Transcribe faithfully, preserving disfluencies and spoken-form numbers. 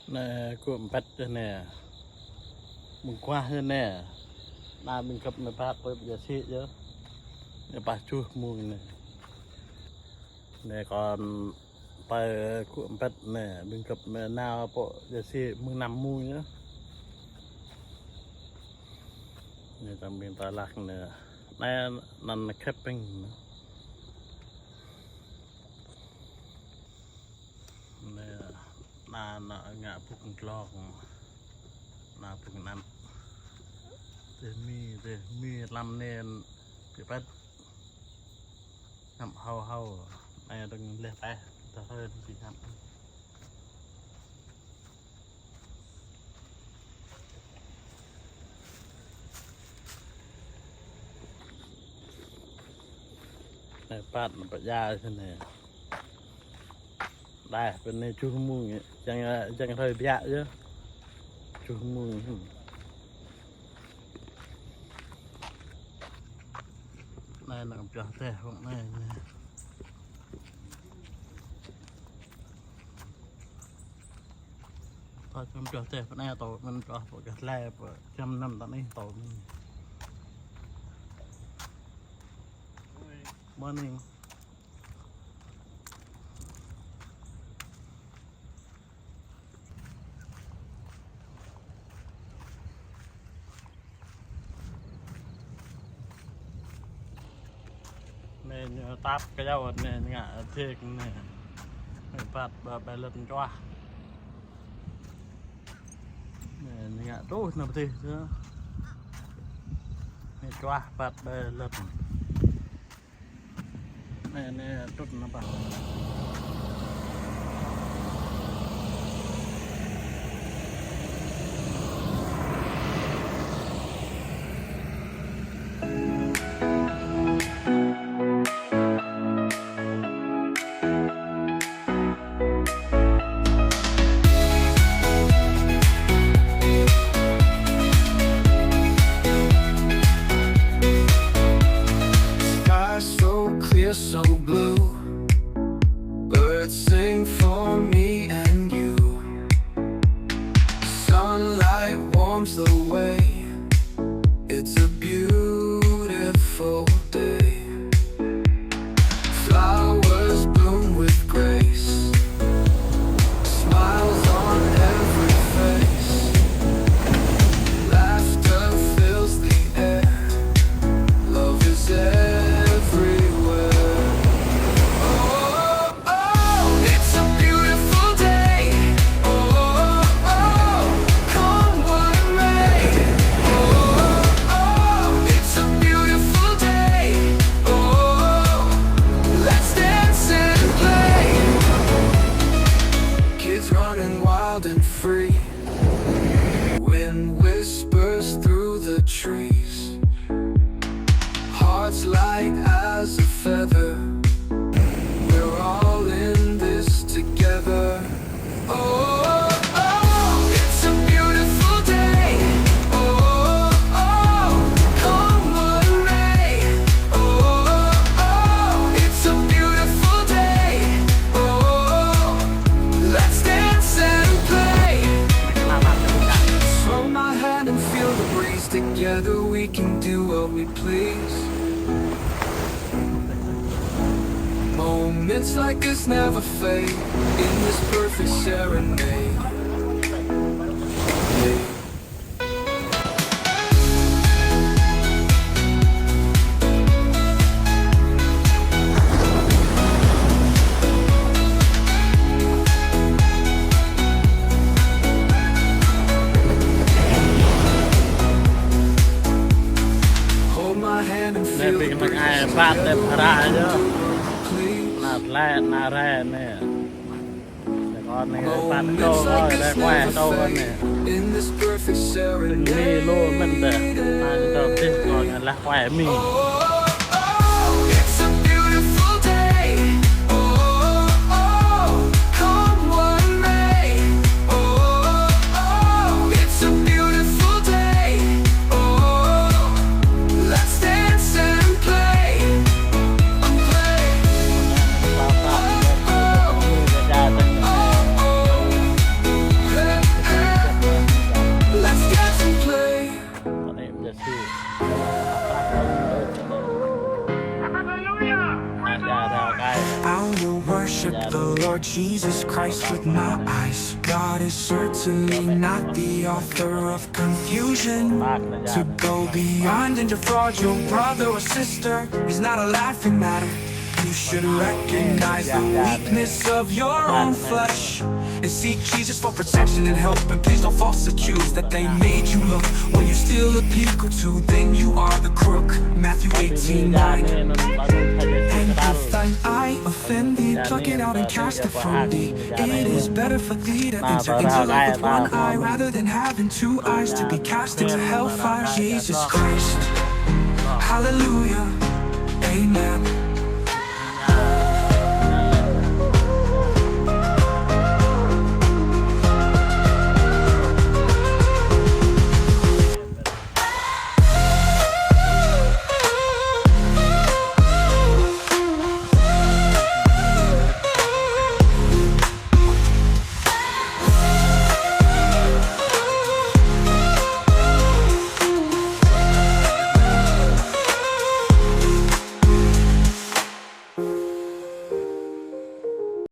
Anai kơ ƀing pet anai. Mơguah anai. Anai ƀing gơ̆p anai phat pơ ƀiă sĭ yơh. Anai pah tơjuh mông anai. Anai kơ pơ kơ ƀing pet anai, ƀing gơ̆p anai nao pơ ƀiă sĭ mơ̆ng năm mông yơh. Anai tơm ƀing ta lăk anai. Anai anăn camping. Anai, anai, anai ngă ƀŭk glông. Anai ƀŭk anăn. Tơ̆ mi, tơ̆ mi lăm anai ƀiă pet. Ngă hâo hâo. Anai dơ̆ng leh teh. Tơ̆ hơi ƀu ngă. Anai phat anai pơjai sĭt anai. Đah, pơ anai tơjuh mông, čang, čang hrơi biă yơh. Tơjuh mông. Anai anŭn pioh teh, ƀơ̆ng anai, anai. Tơl čang pioh teh, pơ anai tơl mơ̆n pioh, pơ gah lĕ, pơ čam năm tơ̆ anai tơl mơ̆n. Morning. Anai ñu tap kơ yâo anai ngă thik anai. Anai phat ƀơi, ƀơi lŏn čuah. Anai ngă truh anai pơtih yơh. Anai čuah phat ƀơi lŏn. Anai, anai, tŭt anŭn pă. Sky so clear, so blue. Birds sing for me and you. Sunlight warms the way. It's a beautiful day. Flowers bloom with grace. Smiles on every face. Laughter fills the air. Love is everywhere. Oh, oh, it's a beautiful day. Oh, oh, come what may. Oh, oh, it's a beautiful day. Oh, let's dance and play. Kids running wild and free. Wind whispers through the trees. Hearts light as a feather. We're all in this together. Oh, oh, it's a beautiful day. Oh, oh, come what may. Oh, oh, it's a beautiful day. Oh, let's dance and play. Hold my hand and feel the breeze. Together we can do what we please. Moments like this never fade in this perfect serenade. Hold my hand and feel the breeze. Anai ƀing ană ai phat tep hra yơh. Anai tlaih, anai rai anai. Anai kơ anai phat tơ̆ ơi, lĕ kuai tơ̆ anai. Tơ̆ng mi lu mơ̆n tơ̆. Anai tơ̆ tih kơ anai lĕ kuai mi. Oh, it's a beautiful day. Oh, oh, come what may. Oh, oh, it's a beautiful day. Oh, let's dance and play. And play. Oh, oh, oh, oh, oh. Jesus Christ with my eyes. God is certainly not the author of confusion. To go beyond and defraud your brother or sister is not a laughing matter. You should recognize the weakness of your own flesh and seek Jesus for protection and help. And please don't false accuse that they made you look. When you still look equal to, then you are the crook. Matthew eighteen nine. And if thine eye offend thee, pluck it out and cast it from thee. It is better for thee to enter into life with one eye rather than having two eyes to be cast into hellfire. Jesus Christ. Hallelujah. Amen.